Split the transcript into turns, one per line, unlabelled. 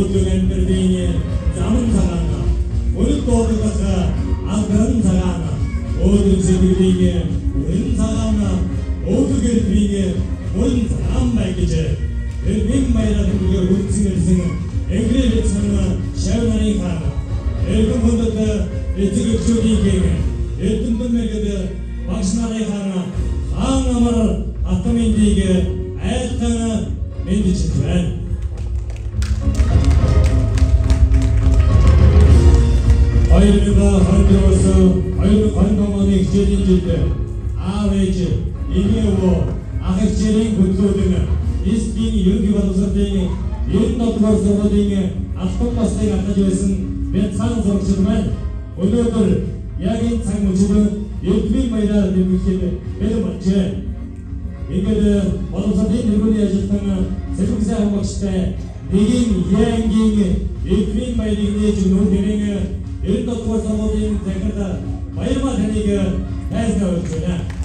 Өөдөг амьдралын заман цагаан, үнэт дуудлага алдран цагаан, өөдөг сэтгэлийн үнэн цагаан, өөдөг эрдмийн мөрөн цагаан бай гэж эрдмийн баяраар тэмдэгээр үлдсэн ирсэн Энгрийн бяцхан шав нарын хаан, эргэн хүндэт эцэг эхчүүдийн эрдэмтэн мэргэд багш нарын хаан, хаан амар Атаминдийг айлтан мэндчилж байна. 2024-өөс 2025 оны хичээлийн жилд аав ээж, эмээ өвөө, ах эгчээрийн хөтлүүдэн Эстийн ерөнхий боловсролын 97 дугаар сургуулийн алтан басныг алдаж байсан бяцхан сурагчид маань өнөөдөр яг энэ цаг мөчид эрдмийн баяраар тэмдэглэхэд бэлэн болжээ. Ингээд боловсролын тэргүүний ажилтан Сэлбэг сайхан багштай нэгэн яангийн эрдмийн баярыг нээж нүүр тэрэн 97 дугаар сургуулийн захирал Баярмаа таныг тайзнаа урьж байна.